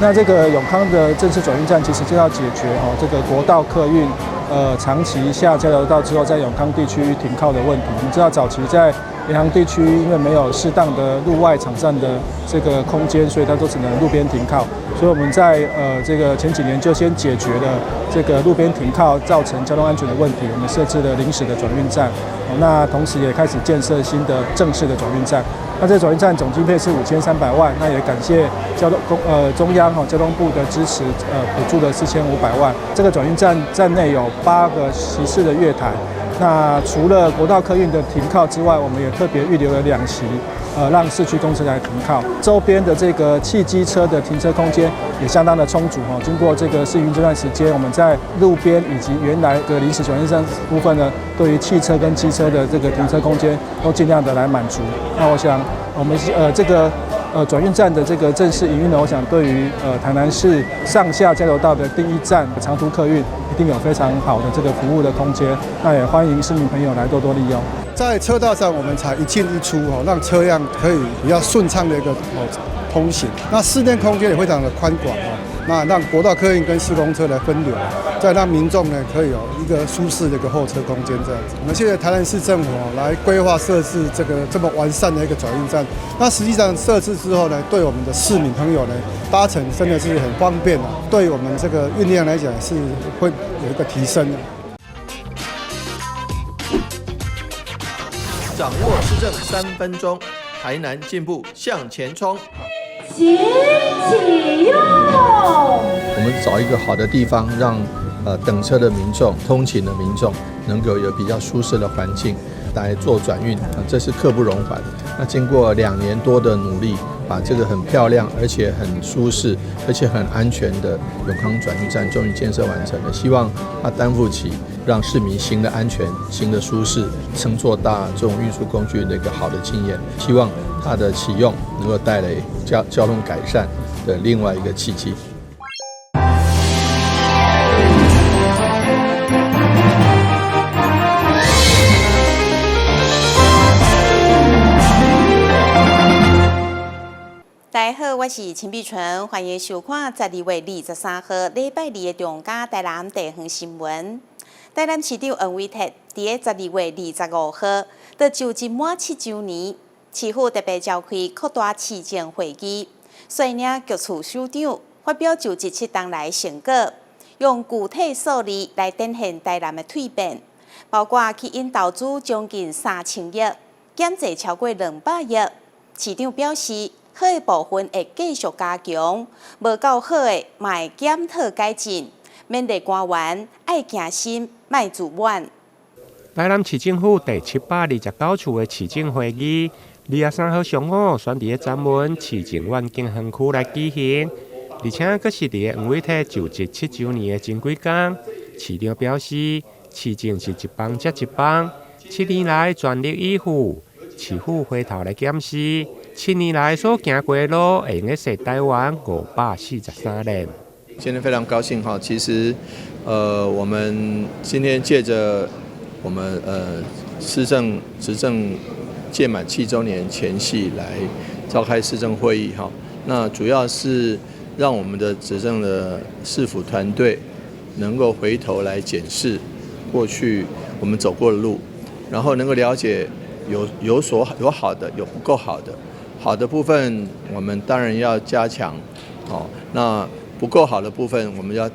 那這個永康的正式轉運站，其實就要解決哦這個國道客運長期下交流道之後，在永康地區停靠的問題。我們知道早期在聯航地區，因為沒有適當的路外場站的這個空間，所以它都只能路邊停靠。所以我們在這個前幾年就先解決了這個路邊停靠造成交通安全的問題，我們設置了臨時的轉運站。那同時也開始建設新的正式的轉運站。那這個轉運站總經費是5300萬，那也感謝交通公中央哈交通部的支持，補助了4500萬。這個轉運站站內有八個席次的月台。那除了國道客運的停靠之外，我們也特別預留了兩席，讓市區公車來停靠。周邊的這個汽機車的停車空間也相當的充足哈。經過這個試運這段時間，我們在路邊以及原來的臨時轉運站部分呢，對於汽車跟機車的這個停車空間都盡量的來滿足。那我想，我們這個轉運站的這個正式營運呢，我想對於台南市上下交流道的第一站長途客運，一定有非常好的這個服務的空間。那也歡迎市民朋友來多多利用。在車道上，我們採一進一出哦，讓車輛可以比較順暢的一個通行。那室內空間也非常的寬廣哦，那讓國道客運跟市公車來分流，再讓民眾呢可以有一個舒適的一個候車空間這樣子。我們謝謝台南市政府來規劃設置這個這麼完善的一個轉運站。那實際上設置之後呢，對我們的市民朋友呢搭乘真的是很方便啊，對我們這個運量來講是會有一個提升的。掌握市政3分鐘，台南進步向前衝。請啟用。我們找一個好的地方，讓等車的民眾、通勤的民眾能夠有比較舒適的環境來做轉運，這是刻不容緩。那經過2年多的努力，把這個很漂亮、而且很舒適、而且很安全的永康轉運站終於建設完成了。希望它擔負起讓市民行得安全、行得舒適、乘坐大眾運輸工具的一個好的經驗。希望它的啟用能夠帶來交通改善的另外一個契機。大家好，我是陳碧純，歡迎收看12月23號禮拜二的中嘉台南地方新聞。台南市長黃偉哲佇十二月25號，就就職滿七週年，市府特別召開擴大市政會議，率領局處首長發表就職7冬來成果，用具體數字來展現台南的蛻變，包括吸引投資將近3000億，減債超過200億。市長表示，好的部分會繼續加強，無夠好的嘛會檢討改進，勉勵官員愛行深，莫自滿。台南市政府第729次的市政會議，23號上午選佇咧專門市政遠景園區來舉行，而且閣是佇咧黃偉哲就職七週年的前幾工。市長表示，市政是一棒接一棒，7年來全力以赴，市府回頭來檢視，7年來所行過的路，會用得踅台灣543年。今天非常高興哈，其實，我們今天借着我們市政執政屆滿七週年前夕來召開市政會議哈，那主要是讓我們的執政的市府團隊能夠回頭來檢視過去我們走過的路，然後能夠了解有好的，有不夠好的，好的部分我們當然要加強，哦，那不夠好的部分我們要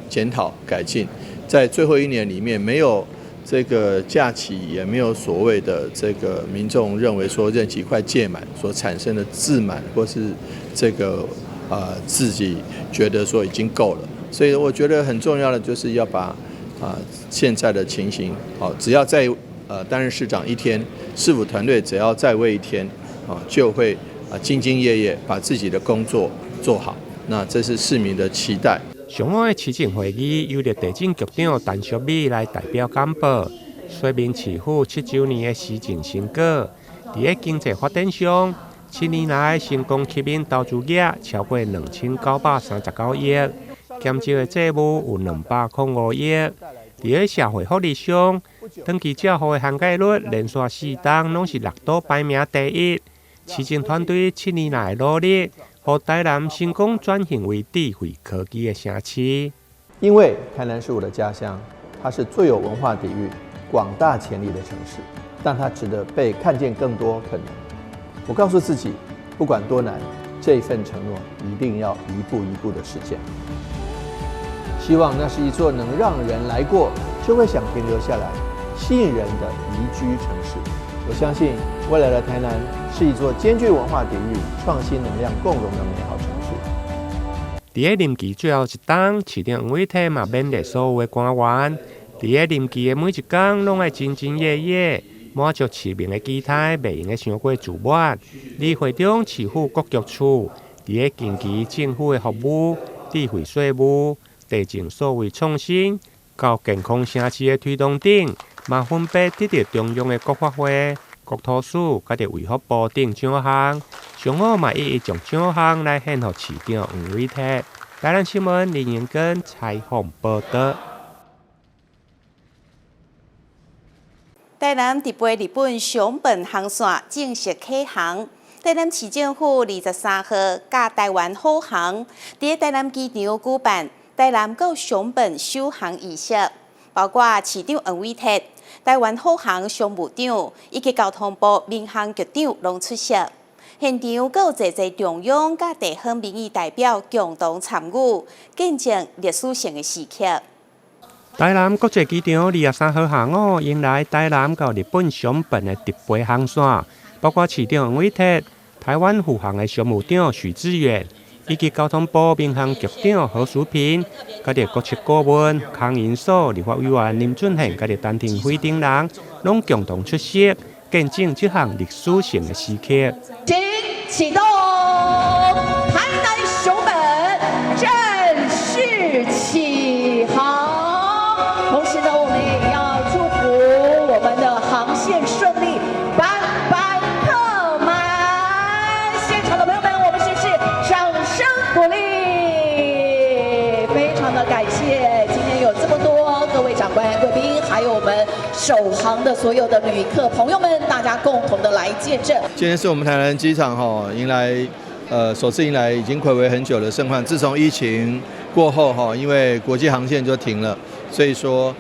檢討改進，在最後一年裡面沒有這個假期，也沒有所謂的這個民眾認為說任期快屆滿所產生的自滿，或是這個自己覺得說已經夠了，所以我覺得很重要的就是要把現在的情形，好，只要在擔任市長一天，市府團隊只要在位一天，啊，就會兢兢業業把自己的工作做好。那這是市民的期待。上午的市政會議由著地政局長陳淑美來代表簡報，說明市府七週年的施政成果。佇咧經濟發展上，七年來成功吸引投資額超過2939億，減少的債務有205億。佇咧社會福利上，長期照護的涵蓋率連續四冬攏是六都排名第一。市政團隊七年來努力，予台南成功轉型為智慧科技的城市。因為台南是我的家鄉，它是最有文化底蘊、廣大潛力的城市，但它值得被看見更多可能。我告訴自己，不管多難，這份承諾一定要一步一步的實現。希望那是一座能讓人來過就會想停留下來、吸引人的宜居城市。我相信未來的台南是一座兼具文化底蘊、創新能量共融的美好城市。佇咧任期最後一冬，市長黃偉哲嘛勉勵所有的官員，佇咧任期的每一工，攏愛兢兢業業，滿足市民的期待，袂用得傷過自滿。而會中市府各局處，佇咧近期政府的服務、智慧稅務、地政數位創新、到健康城市的推動頂，嘛分別得著中央的國發會、國土署佮著衛福部等獎項。上午嘛一一將獎項來獻予市長黃偉哲。台南新聞林英根採訪報導。台南直飛日本熊本航線正式啟航。台南市政府23號佮台灣虎航，佇台南機場舉辦台南到熊本首航儀式，包括市長黃偉哲、台灣虎航商務長以及交通部民航局長攏出席。現場閣有濟濟中央佮地方民意代表共同參與，見證歷史性的時刻。台南國際機場23號下午迎來台南到日本熊本的直飛航線，包括市長黃偉哲、台灣虎航的商務長許志遠，以及交通部民航局長何淑萍，佮著國策顧問康銀所立法委員林俊憲，佮著陳亭妃等人，攏共同出席，見證這項歷史性的時刻。請啟動台南熊本正式啟航，同時呢，我們也要祝福我們的航線順利，班班客滿。現場的朋友們，我們是不是掌聲鼓勵？非常的感謝今天有這麼多各位長官、貴賓，還有我們首航的所有的旅客朋友們，大家共同的來見證。今天是我們台南機場哈迎來，首次迎來已經睽違很久的盛況。自從疫情過後哈，因為國際航線就停了，所以說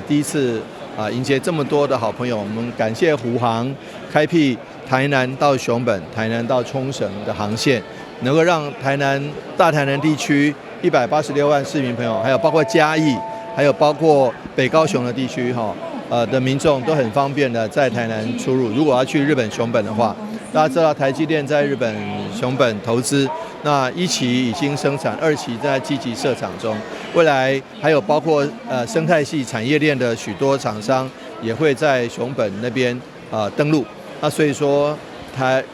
第一次啊迎接這麼多的好朋友，我們感謝虎航開闢台南到熊本、台南到沖繩的航線，能夠讓台南大台南地區186萬市民朋友，還有包括嘉義，還有包括北高雄的地區哈，的民眾都很方便的在台南出入。如果要去日本熊本的話，大家知道台積電在日本熊本投資，那一期已經生產，二期在積極設廠中。未來還有包括生態系產業鏈的許多廠商也會在熊本那邊登陸。那所以說台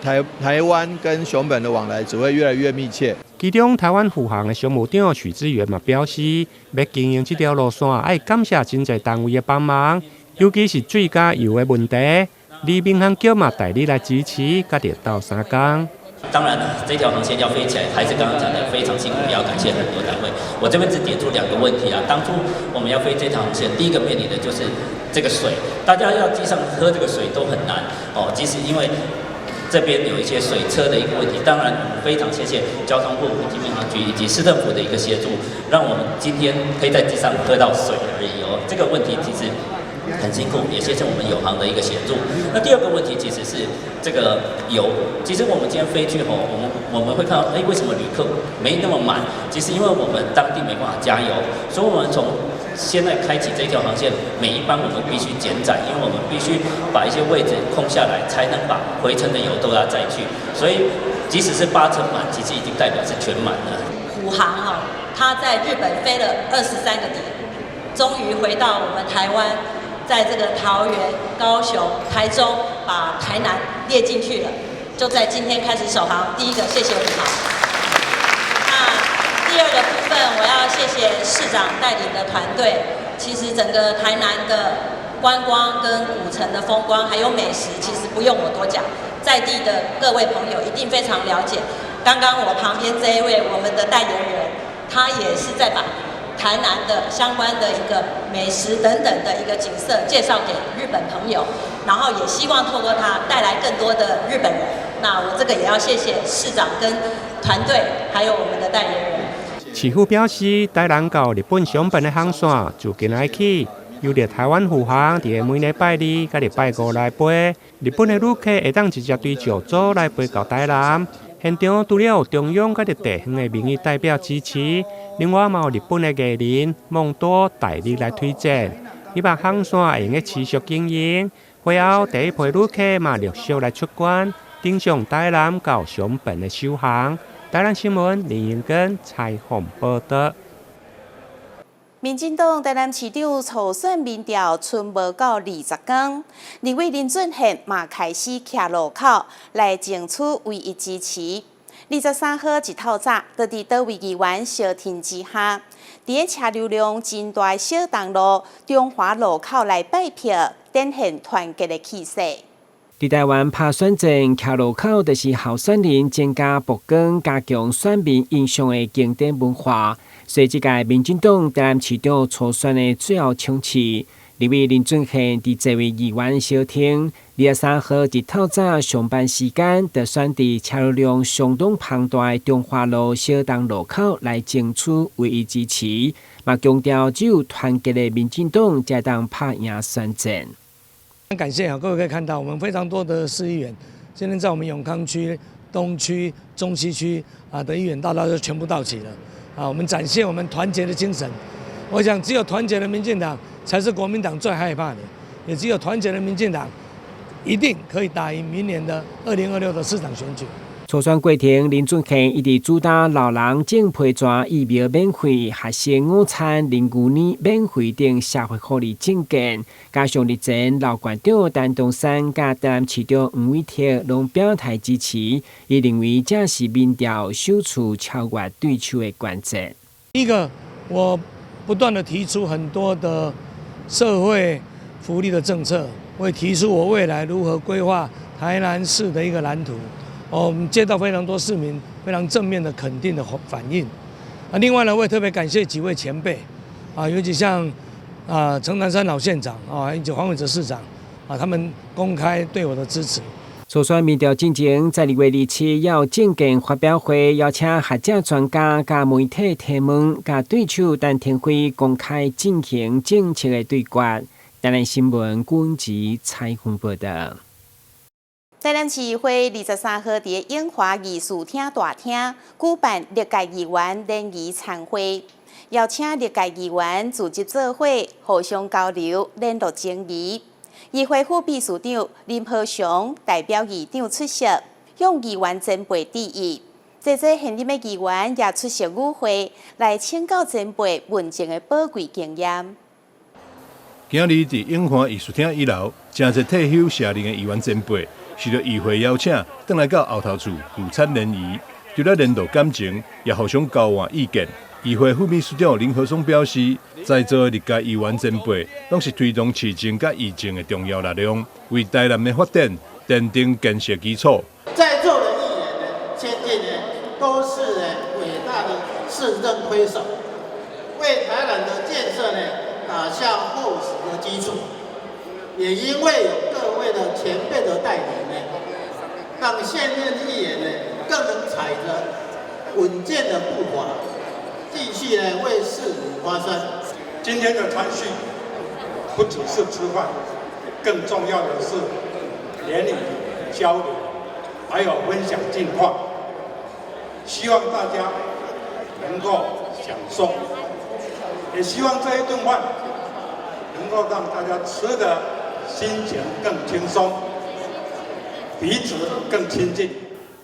灣跟熊本的往來只會越來越密切。其中，台灣虎航的商務長許志遠嘛表示，欲經營這條路線，愛感謝真濟單位的幫忙，尤其是水佮油的問題，而民航局嘛大力來支持，佮著鬥相共。當然，這條航線要飛起來，還是剛剛講的非常辛苦，也要感謝很多單位。我這邊只點出兩個問題啊。當初我們要飛這條航線，第一個面臨的就是這個水，大家要機上喝這個水都很難哦。即使因為這邊有一些水車的一個問題，當然非常謝謝交通部、以及民航局以及市政府的一個協助，讓我們今天可以在機上喝到水而已哦。這個問題其實很辛苦，也謝謝我們友航的一個協助。那第二個問題其實是這個油，其實我們今天飛去吼，我們會看到，哎，為什麼旅客沒那麼滿？其實因為我們當地沒辦法加油，所以我們從現在開啟這條航線，每一班我們必須減載，因為我們必須把一些位置空下來，才能把回程的油都要載去。所以即使是八成滿，其實已經代表是全滿了。虎航哈，他在日本飛了23個點，終於回到我們台灣，在這個桃園、高雄、台中，把台南列進去了，就在今天開始首航。第一個，謝謝虎航。那第二個部分，我要謝謝市長帶領的團隊。其實整個台南的觀光跟古城的風光，還有美食，其實不用我多講，在地的各位朋友一定非常了解。剛剛我旁邊這一位我們的代言人，他也是在把台南的相關的一個美食等等的一個景色介紹給日本朋友，然後也希望透過他帶來更多的日本人那我這個也要謝謝市長跟團隊，還有我們的代言人。市府表示，台南到日本熊本的航線自今仔起，由著台灣復航，佇每禮拜二佮禮拜五來飛。日本的旅客會當直接對九州來飛到台南。現場除了有中央佮地方的民意代表支持，另外嘛有日本的藝人夢多大力來推薦，希望航線會用得持續經營。會後第一批旅客嘛陸續來出關，登上台南到熊本的首航。台南新聞林英根採訪報道。民進黨台南市長初選民調賰無夠20天，立委林俊憲嘛開始徛路口來爭取唯一支持。23號一透早，就佇多位議員相挺之下，佇咧車流量真大的小東路中華路口來拜票，展現團結的氣勢。佇台灣拍選戰，徛路口就是候選人增加曝光、加強選民印象的經典文化。所以，這屆民進黨台南市長初選的最後衝刺，立委林俊憲佇這位議員相挺，23號一透早上班時間，就選佇車流量相當龐大的中華路小東路口來爭取唯一支持，嘛強調只有團結的民進黨才當拍贏選戰。感謝啊，各位可以看到，我們非常多的市議員，今天在我們永康區、東區、中西區啊的議員，到到都全部到齊了。啊，我們展現我們團結的精神。我想，只有團結的民進黨才是國民黨最害怕的，也只有團結的民進黨，一定可以打贏明年的2026的市長選舉。初選過程，林俊憲一直主打老人種批紙疫苗免費、學生午餐、零牛奶免費等社會福利政見，加上日前老縣長陳東山佮台南市長黃偉哲攏表態支持，伊認為這是民調首次超越對手的關鍵。一個，我不斷的提出很多的社會福利的政策，我也提出我未來如何規劃台南市的一個藍圖。我們接到非常多市民非常正面的肯定的反應。啊，另外呢，我也特別感謝幾位前輩，啊，尤其像啊陳南山老縣長啊，以及黃偉哲市長，啊，他們公開對我的支持。初選民調進前，在2月27有政見發表會，邀請學者專家佮媒體提問，佮對手陳亭妃公開進行政策的對決。台南新聞郭吉採訪報道。台南市議會23號佇永華議事廳大廳舉辦歷屆議員聯誼餐會，邀請歷屆議員組織做伙，互相交流聯絡情誼。議會副秘書長林和雄代表議長出席，向議員前輩致意。這些現任的議員也出席與會，來請教前輩問政的寶貴經驗。今日佇永華議事廳一樓，誠濟退休卸任的議員前輩，受著議會邀請，轉來到後頭厝聚餐聯誼，除了聯絡感情，也互相交換意見。議會副秘書長林和松表示，在座的歷屆議員前輩，攏是推動市政佮議政的重要力量，為台南的發展奠定堅實基礎。在座的議員呢，先進呢，都是呢偉大的市政推手，為台南的建設呢打下厚實的基礎。也因為有各位的前輩的帶領呢，讓現任議員呢更能踩着穩健的步伐，繼續呢為市民發聲。今天的餐敘不只是吃飯，更重要的是聯誼交流，還有分享近況。希望大家能夠享受，也希望這一頓飯能夠讓大家吃得心情更輕鬆，彼此更親近。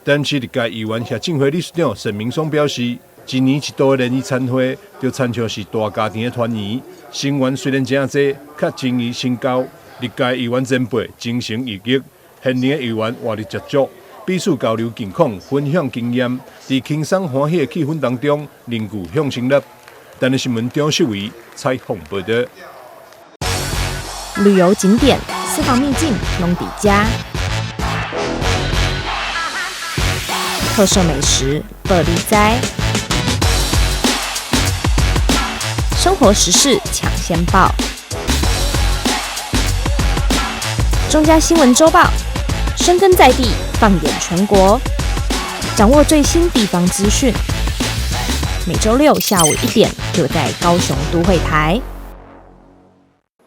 台南市歷屆議員協進會理事長沈明松表示，一年一度的聯誼餐會，就親像是大家庭的團圓。成員雖然誠濟，卻情誼深厚。歷屆議員前輩精神奕奕，現任的議員活力十足，彼此交流近況，分享經驗，佇輕鬆歡喜的氣氛當中，凝聚向心力。台南新聞張秀維採訪報道。旅遊景點、私房秘境，攏佇遮；特色美食，報你知；生活時事搶先報，中嘉新聞週報，深耕在地，放眼全國，掌握最新地方資訊。每週六下午1點，就在高雄都會台。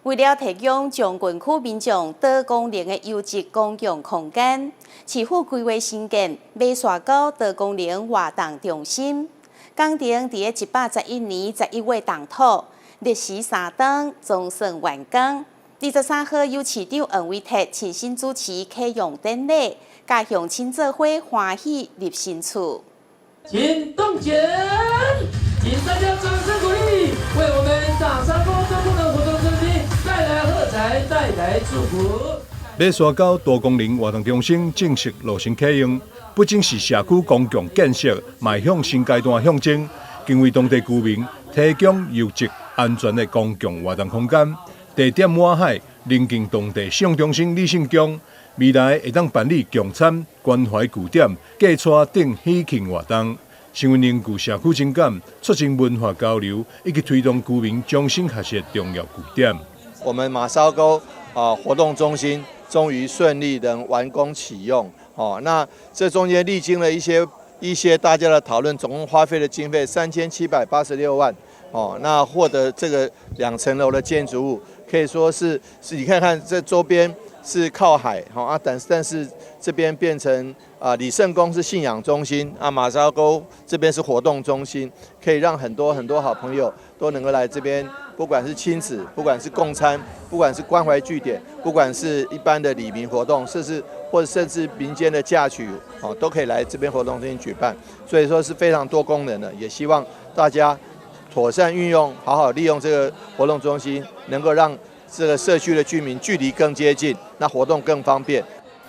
為了提供將軍區民眾多功能的優質公共空間，市府規劃興建馬沙溝多功能活動中心。工程佇咧111年11月動土，歷時3冬，總算完工。23號由市長黃偉哲親身主持啟用典禮，佮鄉親做伙歡喜入新厝。請動前，請大家掌聲鼓勵，為我們馬沙溝多功能活動中心帶來喝彩，帶來祝福。馬沙溝多功能活動中心正式落成啟用，不僅是社區公共建設邁向新階段的象徵，更為當地居民提供優質安全的公共活動空間。地點倚海，鄰近當地信仰中心李聖宮，未來會當辦理共餐、關懷據點、嫁娶等喜慶活動，成為凝聚社區情感、促進文化交流以及推動居民終身學習的重要據點。我們馬沙溝啊活動中心終於順利的完工啟用，哦，那這中間歷經了一些大家的討論，總共花費的經費3786萬，哦，那獲得這個2層樓的建築物，可以說是，你看看這周邊是靠海，吼啊，但是這邊變成啊李聖宮是信仰中心，啊馬沙溝這邊是活動中心，可以讓很多很多好朋友都能夠來這邊，不管是親子，不管是共餐，不管是關懷據點，不管是一般的里民活動，甚至或者甚至民間的嫁娶，哦，都可以來這邊活動中心舉辦，所以說是非常多功能的，也希望大家妥善運用，好好利用這個活動中心，能夠讓這個社區的居民距離更接近，那活動更方便。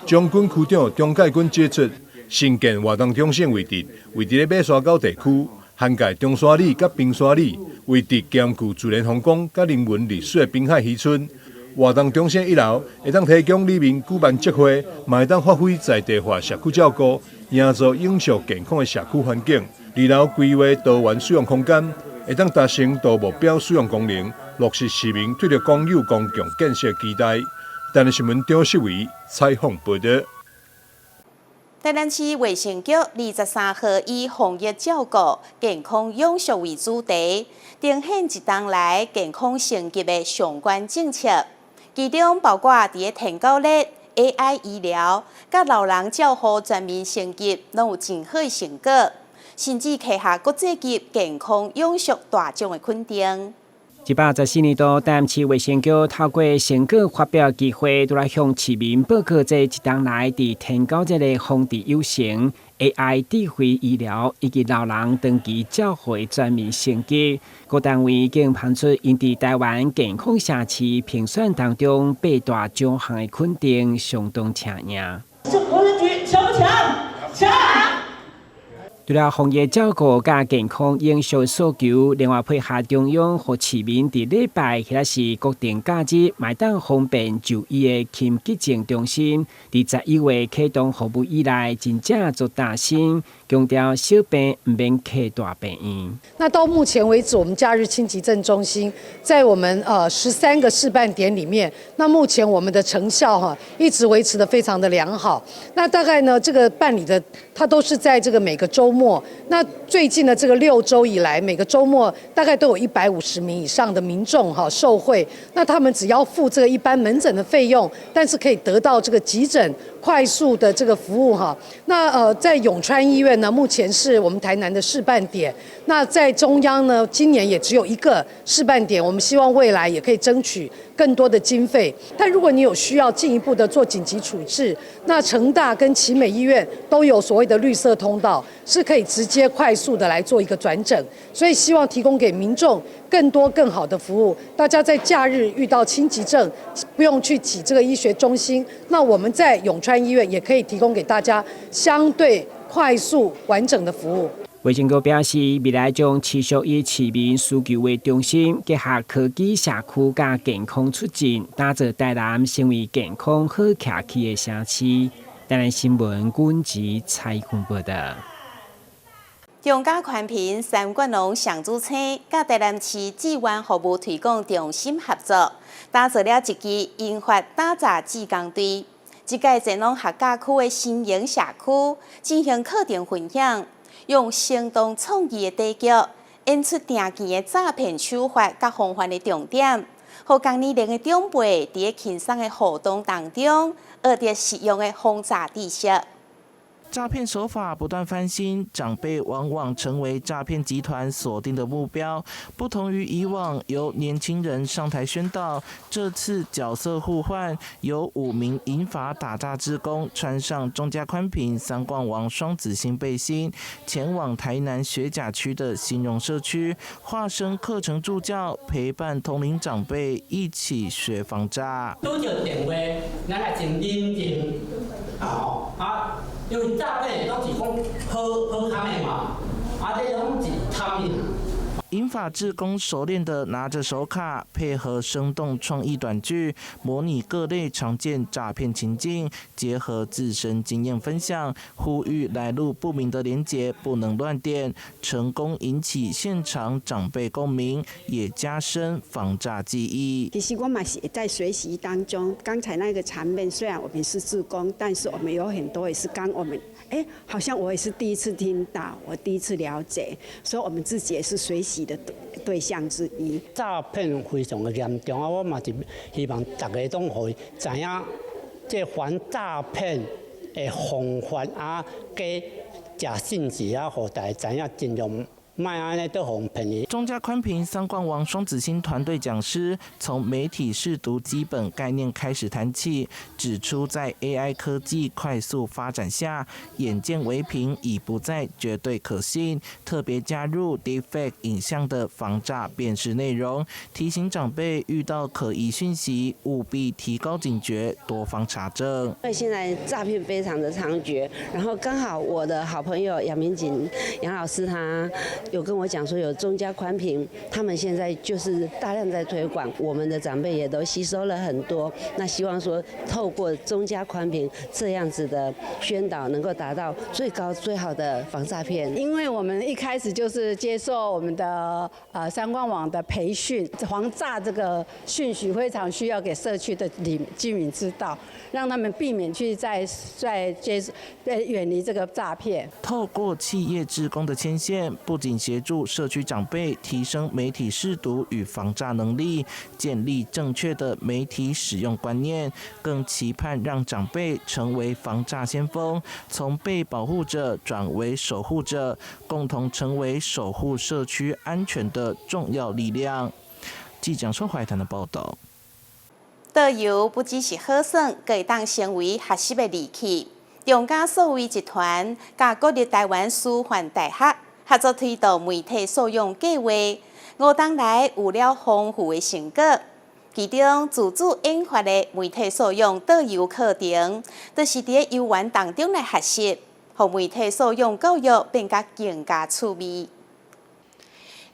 將軍區長鍾介軍指出，新建活動中心位置位佇咧馬沙溝地區，涵蓋中山里佮平沙里，位置兼具自然風光佮人文歷史的濱海漁村。活動中心一樓會當提供里民舉辦集會，嘛會當發揮在地化社區照顧，營造永續健康的社區環境。二樓規劃多元使用空間，會當達成多目標使用功能，落實市民對著公有公共建設期待。台南新聞張世維採訪報道。台南市衛生局23號以防疫照顧、健康永續為主題，呈現一冬來健康升級的相關政策，其中包括佇咧天狗日、AI 醫療、佮老人照護全面升級，攏有真好的成果，甚至獲下國際級健康永續大獎的肯定。114年度，台南市衛生局透過成果發表機會，都來向市民報告這一冬來佇天狗節的防治有成、AI 智慧醫療以及老人長期照護的全面升級。各單位已經拋出𪜶佇台灣健康城市評選當中八大獎項的肯定，相當請贏。這國衛局強不強？強！除了防疫照顧佮健康永續訴求，另外配合中央予市民佇禮拜或者是國定假日，嘛會當方便就醫的輕急症中心，佇11月啟動服務以來，真正做大新，強調小病毋免客大病院。那到目前為止，我們假日輕急症中心在我們13個試辦點裡面，那目前我們的成效哈一直維持得非常的良好。那大概呢，這個辦理的，它都是在這個每個週末。那最近的這個6週以來，每個週末大概都有150名以上的民眾哈受惠。那他們只要付這個一般門診的費用，但是可以得到這個急診快速的這個服務哈。那在永川醫院呢，目前是我們台南的試辦點。那在中央呢，今年也只有一個試辦點，我們希望未來也可以爭取更多的經費。但如果你有需要進一步的做緊急處置，那成大跟奇美醫院都有所謂的綠色通道，是可以直接快速的來做一個轉診。所以希望提供給民眾更多更好的服務。大家在假日遇到輕急症，不用去擠這個醫學中心，那我們在永川醫院也可以提供給大家相對快速完整的服務。衛生局表示，未來將持續以市民需求為中心，結合科技、社區佮健康促進，打造台南成為健康好徛去的城市。台南新聞軍籍採訪報道。中嘉寬頻三冠龍上主星，佮台南市志願服務推廣中心合作，打造了一支銀髮打雜志工隊。這屆前往學甲區的新營社區進行課程分享，用生動創意的短劇演出常見的詐騙手法佮防範的重點，予仝年齡的長輩佇咧輕鬆的互動當中，學著實用的防詐知識。詐騙手法不斷翻新，長輩往往成為詐騙集團鎖定的目標。不同於以往由年輕人上台宣導，這次角色互換，由5名銀髮打詐志工穿上中嘉寬頻三冠王雙子星背心，前往台南學甲區的新榮社區，化身課程助教，陪伴同齡長輩一起學防詐。拄著電話，咱來真冷靜，啊啊！因為詐騙攏是講好好康的嘛，啊，這攏是貪的。銀髮志工熟練地拿着手卡，配合生動創意短劇，模擬各類常見詐騙情境，結合自身經驗分享，呼籲來路不明的連結不能亂點，成功引起現場長輩共鳴，也加深防詐記憶。其實我嘛是在學習當中，剛才那個場面雖然我們是志工，但是我們有很多也是剛我們，哎，好像我也是第一次聽到，我第一次了解，所以我們自己也是學習的對象之一。詐騙非常的嚴重啊！我嘛是希望大家攏予伊知影，這防詐騙的方法啊，加假信息啊，予大家知影，盡量莫按呢都予騙去。中嘉寬頻三冠王雙子星團隊講師從媒體識讀基本概念開始談起，指出在 AI 科技快速發展下，眼見為憑已不再絕對可信，特別加入 Deepfake 影像的防詐辨識內容，提醒長輩遇到可疑訊息，務必提高警覺，多方查證。因為現在詐騙非常的猖獗，然後剛好我的好朋友楊明景楊老師他有跟我講說有中嘉寬頻，他們現在就是大量在推廣，我們的長輩也都吸收了很多。那希望說透過中嘉寬頻這樣子的宣導，能夠達到最高最好的防詐騙。因為我們一開始就是接受我們的三冠網的培訓，防詐這個訊息非常需要給社區的里居民知道，讓他們避免去再接遠離這個詐騙。透過企業志工的牽線，不僅協助社區長輩提升媒體識讀與防詐能力，建立正確的媒體使用觀念，更期盼讓長輩成為防詐先鋒，從被保護者轉為守護者，共同成為守護社區安全的重要力量。記者蘇懷談的報道。桌遊不只是好耍，閣會當成為學習的利器。中嘉數位集團佮國立臺灣師範大學合作推動媒體素養計劃，5冬來有了豐富的成果。其中自主研發的媒體素養桌遊課程，就是佇咧遊玩當中來學習，予媒體素養教育變甲更加趣味。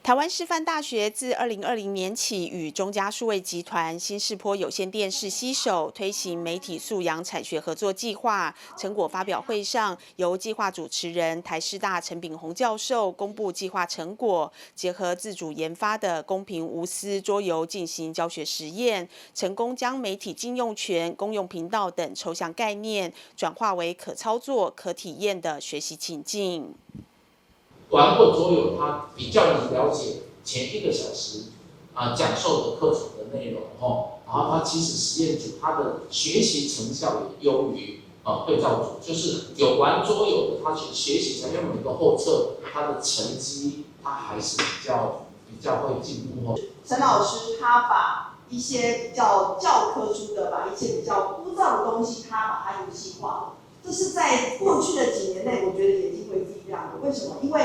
台灣師範大學自2020年起，與中嘉數位集團、新視波有線電視攜手推行媒體素養產學合作計劃。成果發表會上，由計劃主持人台師大陳炳宏教授公布計劃成果，結合自主研發的公平無私桌遊進行教學實驗，成功將媒體禁用權、公用頻道等抽象概念轉化為可操作、可體驗的學習情境。玩過桌遊，他比較能了解前一個小時啊講授的課程的內容吼，然後他其實實驗組他的學習成效也優於啊對照組，就是有玩桌遊的，他學學習成，因為每個後測他的成績他還是比較會進步哦。陳老師他把一些比較教科書的，把一些比較枯燥的東西，他把它遊戲化了。這是在過去的幾年內，我覺得眼睛為之一亮的。為什麼？因為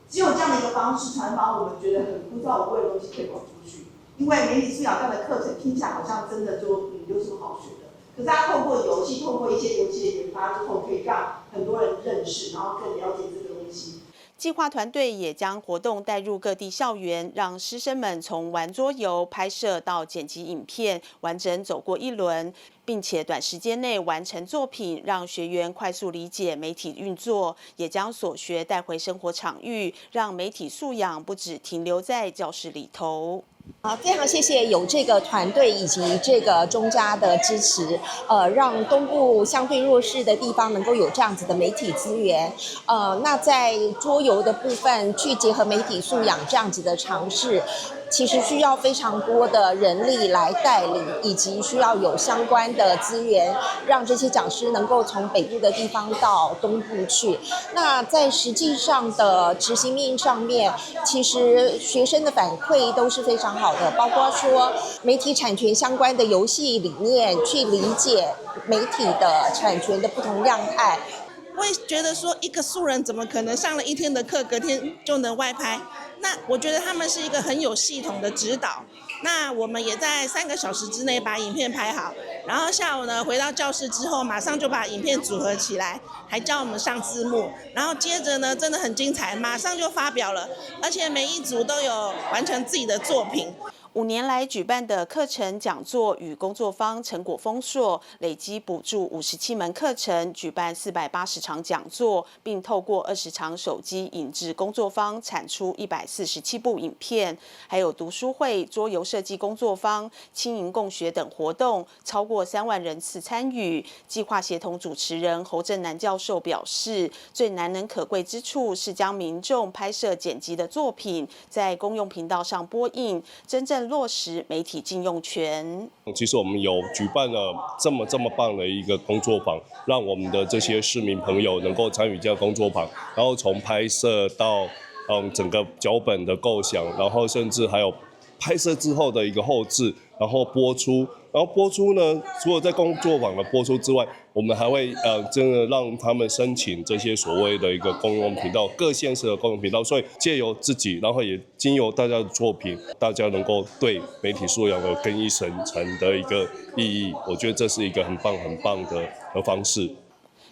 只有這樣的一個方式，才能把我們覺得很枯燥無味的東西推廣出去。因為媒體素養這樣的課程聽起來好像真的就有什麼好學的？可是他透過遊戲，透過一些遊戲的研發之後，可以讓很多人認識，然後更了解這個東西。計劃團隊也將活動帶入各地校園，讓師生們從玩桌遊、拍攝到剪輯影片，完整走過一輪，並且短時間內完成作品，讓學員快速理解媒體運作，也將所學帶回生活場域，讓媒體素養不只停留在教室裡頭。啊，非常謝謝有這個團隊以及這個中嘉的支持，讓東部相對弱勢的地方能夠有這樣子的媒體資源。那在桌遊的部分去結合媒體素養這樣子的嘗試，其實需要非常多的人力來帶領，以及需要有相關的資源，讓這些講師能夠從北部的地方到東部去。那在實際上的執行面上面，其實學生的反饋都是非常好的，包括說媒體產權相關的遊戲理念，去理解媒體的產權的不同樣態。會覺得說一個素人怎麼可能上了一天的課，隔天就能外拍？那我覺得他們是一個很有系統的指導。那我們也在3個小時之內把影片拍好，然後下午呢回到教室之後，馬上就把影片組合起來，還教我們上字幕。然後接着呢，真的很精彩，馬上就發表了，而且每一組都有完成自己的作品。5年來舉辦的課程講座與工作坊成果豐碩，累積補助57門課程，舉辦480場講座，並透過20場手機影製工作坊產出147部影片，還有讀書會、桌遊設計工作坊、青銀共學等活動，超過3萬人次參與。計劃協同主持人侯正南教授表示，最難能可貴之處是將民眾拍攝剪輯的作品在公用頻道上播映，真正落實媒體禁用權。其實我們有舉辦了這麼這麼棒的一個工作坊，讓我們的這些市民朋友能夠參與這個工作坊，然後從拍攝到整個腳本的構想，然後甚至還有拍攝之後的一個後製，然後播出，然後播出呢，除了在工作坊的播出之外，我們還會真的讓他們申請這些所謂的一個公用頻道，各縣市的公用頻道，所以借由自己，然後也經由大家的作品，大家能夠對媒體素養有更一層層的一個意義，我覺得這是一個很棒很棒的方式。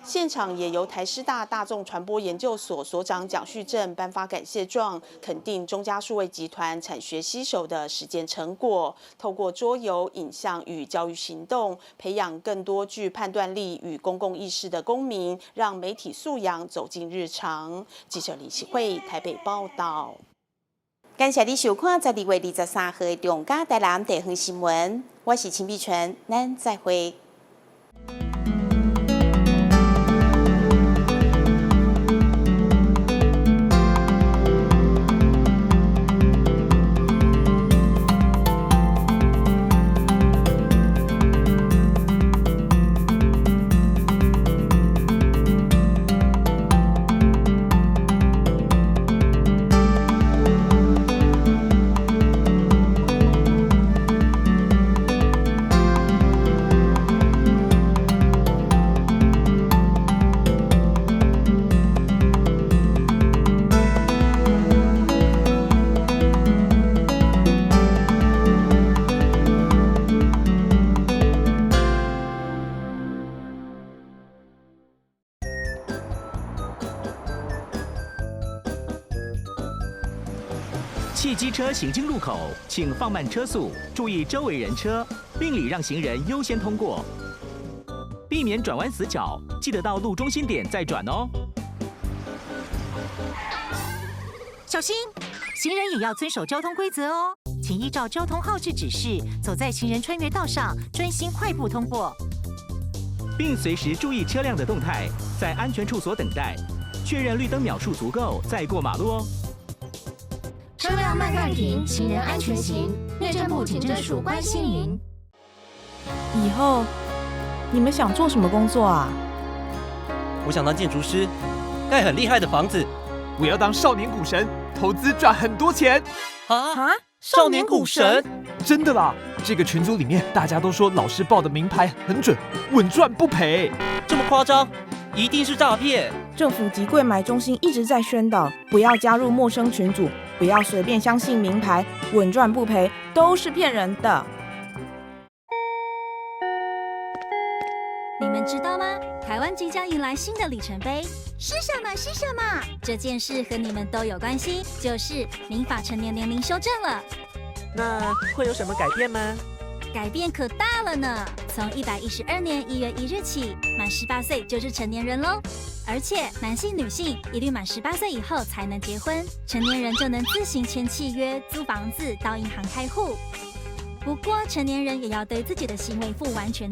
現場也由台師大大眾傳播研究所所長蔣旭正頒發感謝狀，肯定中嘉數位集團產學攜手的實踐成果，透過桌遊、影像與教育行動，培養更多具判斷力與公共意識的公民，讓媒體素養走進日常。記者李啟慧台北報道。感謝你收看12月23號的中嘉台南地方新聞，我是秦碧純，咱再會。汽機車行經路口，請放慢車速，注意周圍人車，並禮讓行人優先通過，避免轉彎死角，記得到路中心點再轉哦。小心，行人也要遵守交通規則哦，請依照交通號誌指示，走在行人穿越道上，專心快步通過，並隨時注意車輛的動態，在安全處所等待，確認綠燈秒數足夠再過馬路哦。車輛慢慢停，行人安全行。內政部警政署關心您。以後你們想做什麼工作啊？我想當建築師，蓋很厲害的房子。我要當少年股神，投資賺很多錢。啊！少年股神？真的啦！這個群組裡面大家都說老師報的明牌很準，穩賺不賠。這麼誇張？一定是詐騙！政府及櫃買中心一直在宣導，不要加入陌生群組，不要隨便相信明牌，穩賺不賠都是騙人的。你們知道嗎？台灣即將迎來新的里程碑，是什麼？是什麼？這件事和你們都有關係，就是民法成年年齡修正了。那會有什麼改變嗎？改變可大了呢！從112年1月1日起，滿十八歲就是成年人嘍。而且男性、女性一律滿十八歲以後才能結婚，成年人就能自行簽契約、租房子、到銀行開戶。不過，成年人也要對自己的行為負完全